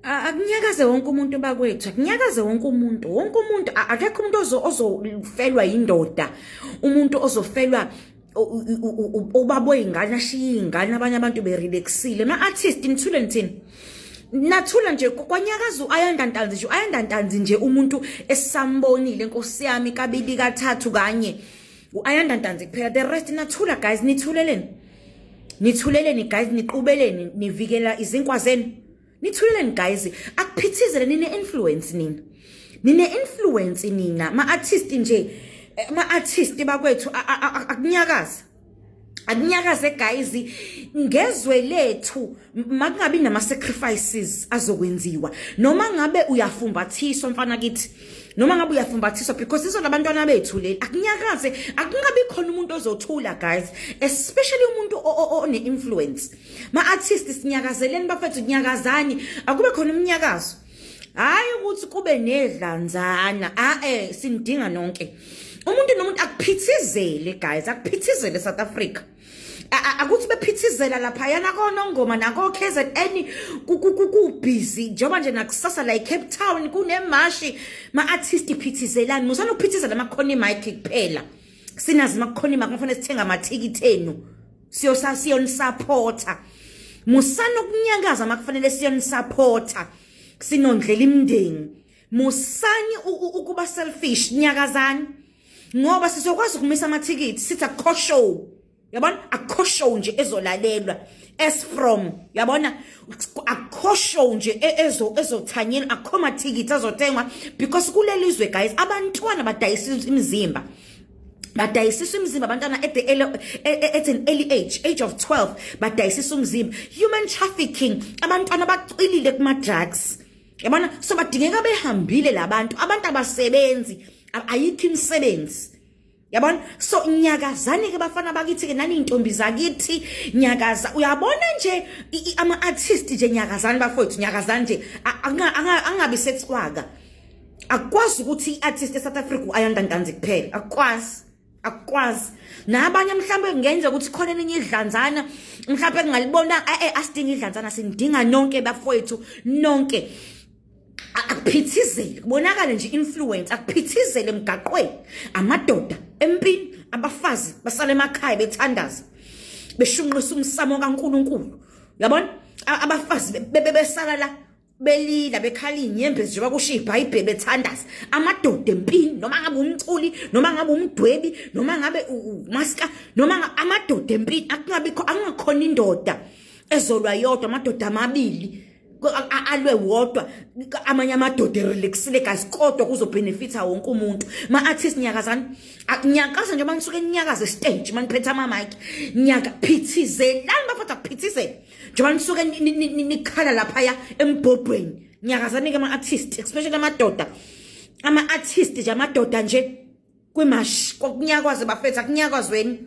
Akunyakaze wonke umuntu bakwethu, akunyakaze wonke umuntu, wonke umuntu. Akekho umuntu ozofelwa yindoda, umuntu ozofelwa ubaba oyingane, ashiye iy'ngane, abanye abantu berelaxile. Ma-artist, nithule nithini? Nathula nje kwanyakaza u-Ayanda Ntanzi nje, u-Ayanda Ntanzi nje, umuntu esambonile, nkosi yami, kabili kathathu kanye, u-Ayanda Ntanzi kuphela. The rest nathula guys. Nithuleleni? Nithuleleni guys? Niqubeleni? Nivikela izinkwa zenu? Nithuleleni guys? Akuphithizele. Nine-influence nina, nine-influence nina ma-artist nje, ma-artist bakwethu, akunyakaze, akunyakaze guys ngezwe lethu. Makungabi nama-sacrifices azokwenziwa, noma ngabe uyafumbathiswa mfana kithi, noma ngabe uyafumbathiswa, because izona abantwana bethu leli. Akunyakaze, akungabi khona umuntu ozothula guys, especially umuntu one-influence. Ma-artist, sinyakazeleni bafethu, nyakazani, akube khona umnyakazo, hayi ukuthi kube nedlanzana. A-e, sinidinga nonke, umuntu nomuntu. Akuphithizele guys, akuphithizele South Africa. Akuthi bephithizela laphayana koNongoma nako-KZN, kubhizi njengoba nje nakusasa la e-Cape Town kunemashi. Ma-artist, phithizelani, musana ukuphithizela makukhona imayikhi kuphela. Sinazi makukhona imayikhi, kufanele sithenga amathikithi enu, siyonisapotha. Musana ukunyakaza makufanele siyonisapotha, sinondlela imindeni. Musani ukuba selfish, nyakazani, ngoba sizokwazi ukumisa amathikithi, sithi akukho show, yabona, akukho show nje ezolalelwa as from, yabona, akukho show nje ezothanyelwa, akukho mathikithi azothengwa, because kuleli zwe guys, abantwana badayisa imizimba, badayisisa umzimba abantwana at an early age of 12 badayisisa umzimba, human trafficking, abantwana bacwilile kuma drugs, yabona. So badingeka behambile labantu, abantu abasebenzi, ayikho imisebenzi, yabona. So nyakazani ke bafana bakithi ke, nani intombi zakithi, nyakaza. Uyabona nje ama artist nje, nyakazani bafowethu, nyakazani nje, angabi setswaka. Akukwazi ukuthi i-artist eSouth Africa uAyanda Ntanzi kuphela, akukwazi, akukwazi. Nabanye mhlawumbe kungenza ukuthi khona elinye idlanzana mhlawumbe kungalibona. Asidinga idlanzana, sinidinga nonke bafowethu, nonke. Akuphithizele, kubonakale nje influence, akuphithizele emgaqweni, amadoda empini, abafazi basala emakhaya bethandaza, beshunqisa umsamo kaNkuluNkulu, yabona. Abafazi besala la belila, bekhala iy'nyembezi njengoba kusho iBhayibheli, bethandaza, amadoda empini, noma ngabe umculi, noma ngabe umdwebi, noma ngabe umaska, noma amadoda empini. Akungabikho, akungakhona indoda ezolwa yodwa, amadoda amabili alwe wodwa, amanye amadoda erelaxile guys, kodwa kuzobenefitha wonke umuntu. Ma-artist, nyakazani, nyakaza njengoba nisuke ninyakaze stage maniphethe ama-mic. Nyaka, phithizelani bafethu, akuphithizele njengoba nisuke nikhala laphaya embhobhweni. Nyakazani-ke ama-artist, especially amadoda, ama-artist nje, amadoda nje kwimashi, kwakunyakwaze bafethu, akunyakazweni.